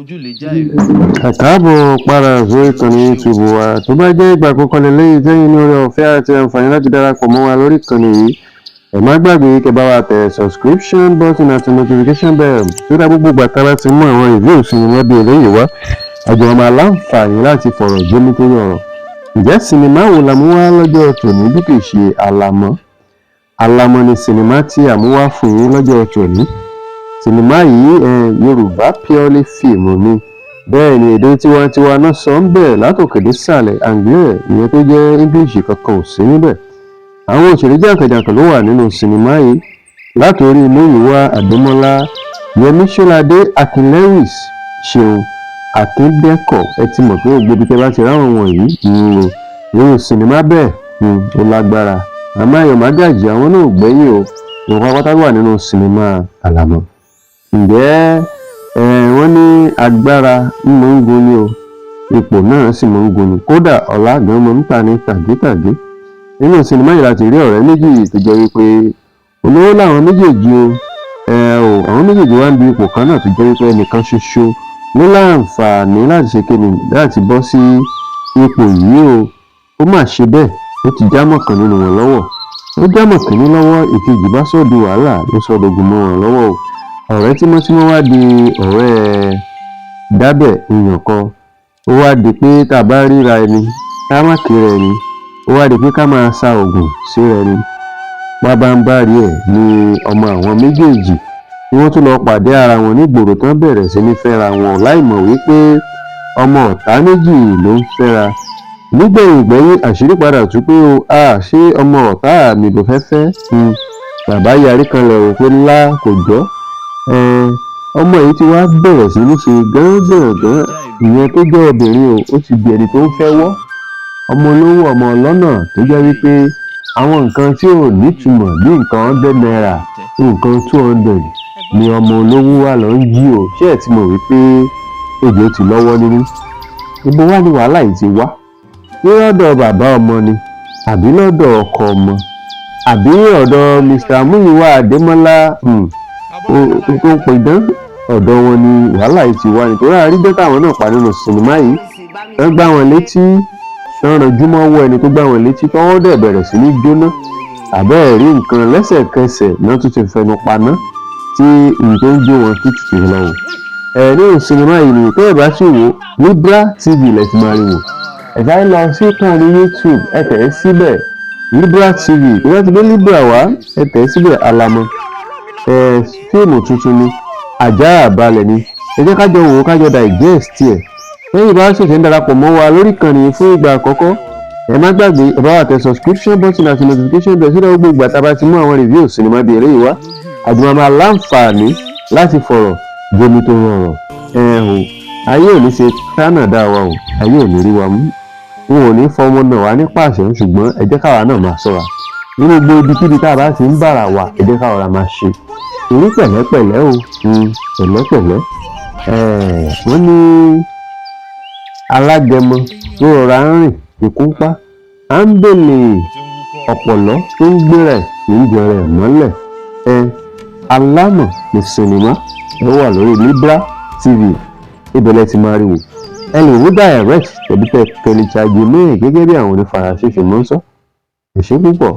Ẹ káàbọ̀ padà sórí ìkànnì YouTube wa. Tó bá jẹ́ ìgbà àkọ́kọ́ lélẹ́yìí tẹ́yin ní oore ọ̀fẹ́ àti àǹfààní láti darapọ̀ mọ́ wa lórí ìkànnì yìí, ẹ má gbàgbé kẹ́ bá wa tẹ subscription button àti notification bell tó dá. Gbogbo ìgbà tá a bá ti mú àwọn review sinimá bíi eléyìí wá, àjọ máa láǹfààní láti fọ̀rọ̀ jómitóró ọ̀rọ̀. Ǹjẹ́ sinimá wo la mú wá lọ́jọ́ tòní bí kì í ṣe Àlàmọ́? Àlàmọ́ ni sinimá tí a mú wá fún yín lọ́jọ́ tòní. Sinimá yìí, Yorùbá purely film ni. Bẹ́ẹ̀ ni, èdè tiwantiwa náà sọ ń bẹ̀ látòkè dé sàlẹ̀. Àǹgbẹ̀rẹ̀ ìyẹn tó jẹ́ English kankan ò sí níbẹ̀. Àwọn òṣèré jàǹkànjàǹkàn ló wà nínú sinimá yìí, látòrí Múyìwá Adémọ́lá, Yẹmí Ṣọ́ládé, Akin Lewis, Ṣeun Akíndẹ́kọ̀. Ẹ ti mọ̀ pé gbogbo ibi tẹ́ bá ti ráwọn wọ̀nyí nínú sinimá bẹ́ẹ̀, ó lágbára. Àmọ́ Ayọ̀ Mágàjì, àwọn náà ò gbẹ́yìn o. Ìwọ̀n pátápátá wà nínú sinimá Àlàmọ́. Ǹjẹ́ wọ́n ní agbára ń mọ̀ ń gun ni o, ipò náà sì mọ̀ ń gun ni, kódà ọ̀la gan mọ̀ ń ta ní tàgétàgé. Nínú sinimá yìí láti rí ọ̀rẹ́ méjì tó jẹ́ wípé olówó làwọn méjèèjì o. Ẹ o, àwọn méjèèjì wá ń du ipò kan náà tó jẹ́ wípé ẹnìkan ṣoṣo ló láǹfààní láti ṣe kíni, láti bọ́ sí ipò yìí o. Ó mà ṣe bẹ́ẹ̀, ó ti já mọ̀kàn nínú wọn lọ́wọ́. Ó já mọ̀kìnní lọ́wọ́, ìkejì bá sọ̀ di wàhálà, ló sọ dogun mọ́ wọn lọ́wọ́ o. Ọ̀rẹ́ tímọ́tímọ́ wá di ọ̀rẹ́ dábẹ̀ ìyànkọ. Ó wá di pé tá a bá ríra ẹni, ká má kíra ẹni. Ó wá di pé ká máa sa oògùn síra ẹni. Pábánbárì ẹ̀ ni ọmọ àwọn méjèèjì ni wọ́n tún lọ pàdé ara wọn nígboro tán, bẹ̀rẹ̀ sí ní fẹ́ra wọn láìmọ̀ wípé ọmọ ọ̀tá méjì ló ń fẹ́ra. Nígbẹ̀yìn gbẹ́yìn, àṣírí padà tú pé o, a ṣé ọmọ ọ̀tá mi ló fẹ́ fẹ́? Bàbá yarí kanlẹ̀ ò pé ńlá kò jọ́. Ọmọ yìí ti wá bẹ̀rẹ̀ sí ní ṣe gángangan. Ìyẹn tó jẹ́ obìnrin o, ó ti di ẹni tó ń fẹ́ wọ́ ọmọ olówó, ọmọ ọlọ́nà, tó jẹ́ wípé àwọn nǹkan tí ò nítumọ̀ bí nǹkan ₦100, nǹkan 200 ni ọmọ olówó wà lọ ń jí o. Ṣé ẹ̀ ti mọ̀ wípé ejò ti lọ́wọ́ nínú? Ibo wá ní wàhálà yìí ti wá? Ní ọ̀dọ̀ bàbá ọmọ ni, àbí lọ́dọ̀ ọkọ ọmọ, àbí ọ̀dọ̀ Mr Muyiwa Adémọ́lá tó ń pidán? Ọ̀dọ̀ wọn ni wàhálà yìí ti wá, nítorí àrídọ́ táwọn náà pa nínú sinimá yìí. Wọ́n gbá wọn létí, wọ́n ranjú mọ́wọ́ ẹni tó gbá wọn létí, tọ́wọ́ dẹ̀ bẹ̀rẹ̀ sí ní jóná. Àbẹ́ẹ̀ rí nǹkan, lẹ́sẹ̀kẹsẹ̀ náà tún ti fẹnu paná tí nǹkan ń jó wọn tútù ti lọ wò. Ẹ nínú sinimá yìí ni. Tẹ́ ẹ bá sì wò, Libra TV lẹ ti máa rí wò. Ẹ sáré lọ sí ìkànnì YouTube, ẹ tẹ̀ ẹ́ síbẹ̀, Libra TV. Tó bá ti gbé Libra wá, ẹ tẹ̀ ẹ́ síbẹ̀, Àlàmọ́. Ẹ fíìmù tuntun ni, àjá àbalẹ̀ ni. Ẹ jẹ́ kájọ wò ó, kájọ digest ẹ̀. Lẹ́yìn bá ṣẹ̀ṣẹ̀ ń darapọ̀ mọ́ wa lórí ìkànnì fún ìgbà àkọ́kọ́, ẹ má gbàgbé ẹ bá wa tẹ subscription button àti notification bell sílẹ̀. Gbogbo ìgbà tá a bá ti mú àwọn review sinimá bíi eléyìí wá, àjùmọ̀ máa láǹfààní láti fọ̀rọ̀ jomi tó rọrọ̀. Ẹ o, ayé ò ní ṣe Canada wa o, ayé ò ní rí wa mú, wọn ò ní fọmọ náà wá ní pàṣẹ. Ṣùgbọ́n ẹ jẹ́ káwa náà máa ṣọ́ra nínú gbogbo ibikíbi tá a bá ti ń bára wa. Ẹ jẹ́ káwa máa ṣe torí pẹ̀lẹ́pẹ̀lẹ́ o, pẹ̀lẹ́pẹ̀lẹ́. Wọ́n ní alágẹmọ tó rọra ń rìn ìkúnpá à ń bèlè ọ̀pọ̀lọ́ tó ń gbéra ẹ̀ kì í jọra ẹ̀ mọ́lẹ̀. Ẹ Alámọ̀ ní sinimá ẹ wà lórí Libra TV, ibẹ̀ lẹ ti máa rí wò. Ẹ lè wò direct tàbí tẹ tẹlifíṣàjì míì gẹ́gẹ́ bí àwọn onífaraṣe ṣe mọ́ ń sọ. Ẹ ṣé púpọ̀.